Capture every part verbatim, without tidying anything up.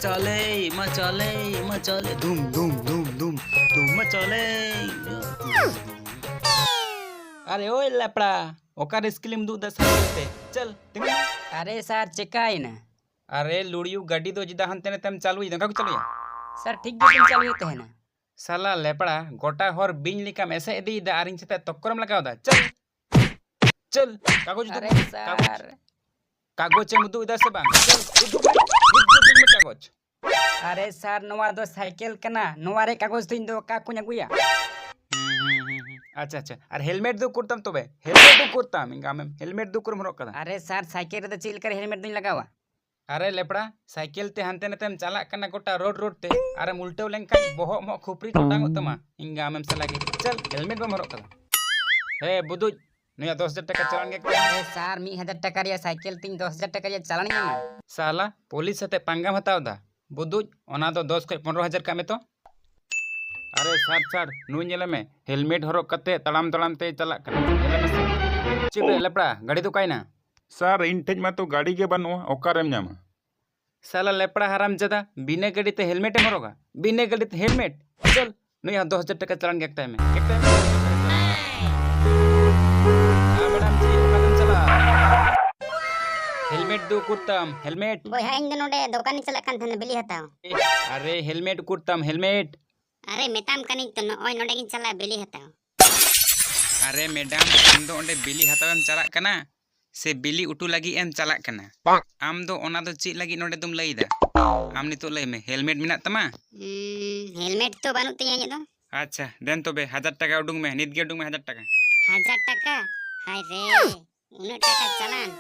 ᱪᱟᱞᱮ, ᱢᱟ ᱪᱟᱞᱮ, ᱢᱟ ᱪᱟᱞᱮ, ᱫᱩᱢ, ᱫᱩᱢ, ᱫᱩᱢ, ᱫᱩᱢ, ᱫᱩᱢ, ᱢᱟ ᱪᱟᱞᱮ᱾ ᱟᱨᱮ ᱳᱭ ᱞᱮᱯᱲᱟ, ᱚᱠᱟᱨᱮ ᱥᱠᱤᱞᱮᱢ ᱩᱫᱩᱜ ᱮᱫᱟ ᱥᱟᱭᱠᱮᱞ ᱛᱮ? ᱪᱟᱞ, ᱛᱤᱸᱜᱩ᱾ ᱟᱨᱮ ᱥᱟᱨ, ᱪᱮᱠᱟᱭᱮᱱᱟ? ᱟᱨᱮ ᱞᱩᱲᱤᱭᱩ, ᱜᱟᱹᱰᱤ ᱫᱚ ᱡᱩᱫᱟ ᱦᱟᱱᱛᱮ ᱱᱟᱛᱮᱢ ᱪᱟᱹᱞᱩᱭᱮᱫᱟ, ᱚᱱᱠᱟ ᱠᱚ ᱪᱟᱹᱞᱩᱭᱟ? ᱥᱟᱨ, ᱴᱷᱤᱠ ᱜᱮᱵᱤᱱ ᱪᱟᱹᱞᱩᱭᱮᱫ ᱛᱟᱦᱮᱱᱟ᱾ ᱥᱟᱞᱟ ᱞᱮᱯᱲᱟ, ᱜᱚᱴᱟ ᱦᱚᱨ ᱵᱤᱧ ᱞᱮᱠᱟᱢ ᱮᱥᱮᱫ ᱤᱫᱤᱭᱮᱫᱟ ᱟᱨ ᱤᱧ ᱥᱟᱛᱮ ᱛᱚᱠᱠᱚᱨᱮᱢ ᱞᱟᱜᱟᱣᱫᱟ᱾ ᱪᱟᱞ, ᱪᱟᱞ, ᱠᱟᱜᱚᱡᱽ ᱩᱫᱩᱜ ᱟᱨᱮ ᱢᱮ, ᱠᱟᱜᱚᱡᱽ᱾ ᱥᱟᱨ᱾ ᱠᱟᱜᱚᱡᱽ ᱮᱢ ᱩᱫᱩᱜ ᱮᱫᱟ ᱥᱮ ᱵᱟᱝ? ᱪᱟᱞ, ᱩᱫᱩᱜ ᱢᱮ, ᱩᱫᱩᱜ ᱢᱮ ᱠᱟᱜᱚᱡᱽ᱾ ᱟᱨᱮ ᱥᱟᱨ, ᱱᱚᱣᱟ ᱫᱚ ᱥᱟᱭᱠᱮᱞ ᱠᱟᱱᱟ, ᱱᱚᱣᱟ ᱨᱮ ᱠᱟᱜᱚᱡᱽ ᱫᱚ ᱤᱧ ᱫᱚ ᱚᱠᱟ ᱠᱷᱚᱱ ᱟᱹᱜᱩᱭᱟ? ᱦᱩᱸ, ᱦᱩᱸ, ᱦᱩᱸ, ᱦᱩᱸ᱾ ᱟᱪᱪᱷᱟ, ᱟᱪᱪᱷᱟ, ᱟᱨ ᱦᱮᱞᱢᱮᱴ ᱫᱚ ᱩᱠᱩᱨ ᱛᱟᱢ ᱛᱚᱵᱮ? ᱦᱮᱞᱢᱮᱴ ᱫᱚ ᱩᱠᱩᱨ ᱛᱟᱢ? ᱤᱧ ᱟᱢᱮᱢ ᱦᱮᱞᱢᱮᱴ ᱫᱚ ᱩᱠᱩᱨᱮᱢ ᱦᱚᱨᱚᱜ ᱠᱟᱫᱟ? ᱟᱨᱮ ᱥᱟᱨ, ᱥᱟᱭᱠᱮᱞ ᱨᱮᱫᱚ ᱪᱮᱫ ᱞᱮᱠᱟᱨᱮ ᱦᱮᱞᱢᱮᱴ ᱫᱚᱧ ᱞᱟᱜᱟᱣᱟ? ᱟᱨᱮ ᱞᱮᱯᱲᱟ, ᱥᱟᱭᱠᱮᱞ ᱛᱮ ᱦᱟᱱᱛᱮ ᱱᱟᱛᱮᱢ ᱪᱟᱞᱟᱜ ᱠᱟᱱᱟ ᱜᱚᱴᱟ ᱨᱳᱰ ᱨᱳᱰ ᱛᱮ, ᱟᱨᱮᱢ ᱩᱞᱴᱟᱹᱣ ᱞᱮᱱᱠᱷᱟᱱ ᱵᱚᱦᱚᱜ ᱢᱚᱦᱚᱜ ᱠᱷᱩᱯᱨᱤ ᱴᱚᱴᱟᱝᱚᱜ ᱛᱟᱢᱟ᱾ ᱤᱧ ᱟᱢᱮᱢ ᱥᱟᱞᱟ ᱜᱮ᱾ ᱪᱟᱞ, ᱦᱮᱞᱢᱮᱴ ᱵᱟᱢ ᱦᱚᱨᱚᱜ ᱠᱟᱫᱟ? ᱦᱮ ᱵᱩᱫᱩᱡ, ᱱᱩᱭᱟᱜ ᱫᱚᱥ ᱦᱟᱡᱟᱨ ᱴᱟᱠᱟ ᱪᱟᱞᱟᱱ ᱜᱮ᱾ ᱟᱨᱮ ᱥᱟᱨ, ᱢᱤᱫ ᱦᱟᱡᱟᱨ ᱴᱟᱠᱟ ᱨᱮᱭᱟᱜ ᱥᱟᱭᱠᱮᱞ ᱛᱤᱧ ᱫᱚᱥ ᱦᱟᱡᱟᱨ ᱴᱟᱠᱟ ᱨᱮᱭᱟᱜ ᱪᱟᱞᱟᱱ ᱤᱧ ᱮᱢᱟ? ᱥᱟᱞᱟ, ᱯᱩᱞᱤᱥ ᱥᱟᱛᱮ ᱯᱟᱸᱜᱟᱢ ᱦᱟᱛᱟᱣ ᱫᱟ? ᱵᱩᱫᱩᱡ, ᱚᱱᱟ ᱫᱚ ᱫᱚᱥ ᱠᱷᱚᱡ ᱯᱚᱱᱨᱚ ᱦᱟᱡᱟᱨ ᱠᱟᱜ ᱢᱮ ᱛᱚ᱾ ᱟᱨᱮ ᱥᱟᱨ, ᱥᱟᱨ, ᱱᱩᱭ ᱧᱮᱞᱮ ᱢᱮ, ᱦᱮᱞᱢᱮᱴ ᱦᱚᱨᱚᱜ ᱠᱟᱛᱮ ᱛᱟᱲᱟᱢ ᱛᱟᱲᱟᱢ ᱛᱮᱭ ᱪᱟᱞᱟᱜ ᱠᱟᱱᱟ᱾ ᱧᱮᱞᱮ ᱢᱮ ᱥᱮ᱾ ᱪᱮᱫ ᱵᱮ ᱞᱮᱯᱲᱟ, ᱜᱟᱹᱰᱤ ᱫᱚ ᱚᱠᱟᱭᱮᱱᱟ? ᱥᱟᱨ, ᱤᱧ ᱴᱷᱮᱡ ᱢᱟᱛᱚ ᱜᱟᱹᱰᱤ ᱜᱮ ᱵᱟᱹᱱᱩᱜᱼᱟ, ᱚᱠᱟᱨᱮᱢ ᱧᱟᱢᱟ? ᱥᱟᱞᱟ ᱞᱮᱯᱲᱟ ᱦᱟᱨᱟᱢ ᱡᱟᱫᱟ, ᱵᱤᱱᱟᱹ ᱜᱟᱹᱰᱤ ᱛᱮ ᱦᱮᱞᱢᱮᱴ ᱮᱢ ᱦᱚᱨᱚᱜᱟ? ᱵᱤᱱᱟᱹ ᱜᱟᱹᱰᱤ ᱛᱮ ᱦᱮᱞᱢᱮᱴ? ᱪᱚᱞ, ᱱᱩᱭᱟᱜ ᱫᱚᱥ ᱦᱟᱡᱟᱨ ᱴᱟᱠᱟ ᱪᱟᱞᱟᱱ ᱜᱮ ᱮᱠᱴᱟᱭ ᱢᱮ, ᱮᱠᱴᱟᱭ ᱢᱮ᱾ ᱦᱮᱸ, ᱢᱮᱰᱟᱢ ᱡᱤ, ᱚᱠᱟᱛᱮᱢ ᱪᱟᱞᱟᱜᱼᱟ? ᱦᱮᱞᱢᱮᱴ ᱫᱚ ᱩᱠᱩᱨ ᱛᱟᱢ, ᱦᱮᱞᱢᱮᱴ? ᱵᱚᱭᱦᱟ, ᱤᱧ ᱫᱚ ᱱᱚᱰᱮ ᱫᱚᱠᱟᱱᱤᱧ ᱪᱟᱞᱟᱜ ᱠᱟᱱ ᱛᱟᱦᱮᱱᱟ ᱵᱤᱞᱤ ᱦᱟᱛᱟᱣ᱾ ᱟᱨᱮ, ᱦᱮᱞᱢᱮᱴ ᱩᱠᱩᱨ ᱛᱟᱢ, ᱦᱮᱞᱢᱮᱴ? ᱟᱨᱮ, ᱢᱮᱛᱟᱢ ᱠᱟᱹᱱᱟᱹᱧ ᱛᱚ, ᱱᱚᱜᱼᱚᱭ ᱱᱚᱰᱮ ᱜᱤᱧ ᱪᱟᱞᱟᱜᱼᱟ ᱵᱤᱞᱤ ᱦᱟᱛᱟᱣ᱾ ᱟᱨᱮ ᱢᱮᱰᱟᱢ, ᱟᱢ ᱫᱚ ᱚᱸᱰᱮ ᱵᱤᱞᱤ ᱦᱟᱛᱟᱣᱮᱢ ᱪᱟᱞᱟᱜ ᱠᱟᱱᱟ ᱥᱮ ᱵᱤᱞᱤ ᱩᱛᱩ ᱞᱟᱹᱜᱤᱫ ᱮᱢ ᱪᱟᱞᱟᱜ ᱠᱟᱱᱟ? ᱟᱢ ᱫᱚ ᱚᱱᱟ ᱫᱚ ᱪᱮᱫ ᱞᱟᱹᱜᱤᱫ ᱱᱚᱰᱮ ᱫᱚᱢ ᱞᱟᱹᱭᱫᱟ? ᱟᱢ ᱱᱤᱛᱚᱜ ᱞᱟᱹᱭ ᱢᱮ, ᱦᱮᱞᱢᱮᱴ ᱢᱮᱱᱟᱜ ᱛᱟᱢᱟ? ᱩᱸ, ᱦᱮᱞᱢᱮᱴ ᱛᱚ ᱵᱟᱹᱱᱩᱜ ᱛᱤᱧᱟ ᱤᱧᱟᱹᱜ ᱫᱚ᱾ ᱟᱪᱪᱷᱟ, ᱫᱮᱱ ᱛᱚᱵᱮ ᱦᱟᱡᱟᱨ ᱴᱟᱠᱟ ᱩᱰᱩᱝ ᱢᱮ, ᱱᱤᱛ ᱜᱮ ᱩᱰᱩᱝ ᱢᱮ ᱦᱟᱡᱟᱨ ᱴᱟᱠᱟ᱾ ᱦᱟᱡᱟᱨ ᱴᱟᱠᱟ? ᱦᱟᱭ ᱨᱮ, ᱩᱱᱟᱹᱜ ᱴᱟᱠᱟ ᱪᱟᱞᱟᱱ?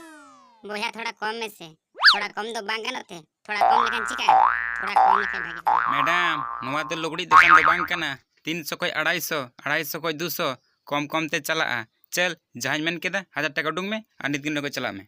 ᱵᱚᱭᱦᱟ, ᱛᱷᱚᱲᱟ ᱠᱚᱢ ᱢᱮᱥᱮ᱾ ᱛᱷᱚᱲᱟ ᱠᱚᱢ ᱫᱚ ᱵᱟᱝ ᱜᱟᱱᱚᱜ ᱛᱮ? ᱛᱷᱚᱲᱟ ᱠᱚᱢ ᱞᱮᱠᱷᱟᱱ ᱪᱤᱠᱟᱹᱜᱼᱟ? ᱛᱷᱚᱲᱟ ᱠᱚᱢ ᱞᱮᱠᱷᱟᱱ ᱵᱷᱟᱜᱮ ᱠᱚᱜᱼᱟ᱾ ᱢᱮᱰᱟᱢ, ᱱᱚᱣᱟ ᱫᱚ ᱞᱩᱜᱽᱲᱤᱡ ᱫᱚᱠᱟᱱ ᱫᱚ ᱵᱟᱝ ᱠᱟᱱᱟ᱾ ᱛᱤᱱᱥᱚ ᱠᱷᱚᱡ ᱟᱲᱟᱭᱥᱚ, ᱟᱲᱟᱭᱥᱚ ᱠᱷᱚᱡ ᱫᱩᱥᱚ, ᱠᱚᱢ ᱠᱚᱢ ᱛᱮ ᱪᱟᱞᱟᱜᱼᱟ᱾ ᱪᱟᱹᱞ, ᱡᱟᱦᱟᱸᱧ ᱢᱮᱱ ᱠᱮᱫᱟ, ᱦᱟᱡᱟᱨ ᱴᱟᱠᱟ ᱩᱰᱩᱝ ᱢᱮ ᱟᱨ ᱱᱤᱛ ᱜᱮ ᱱᱚᱰᱮ ᱠᱷᱚᱡ ᱪᱟᱞᱟᱜ ᱢᱮ᱾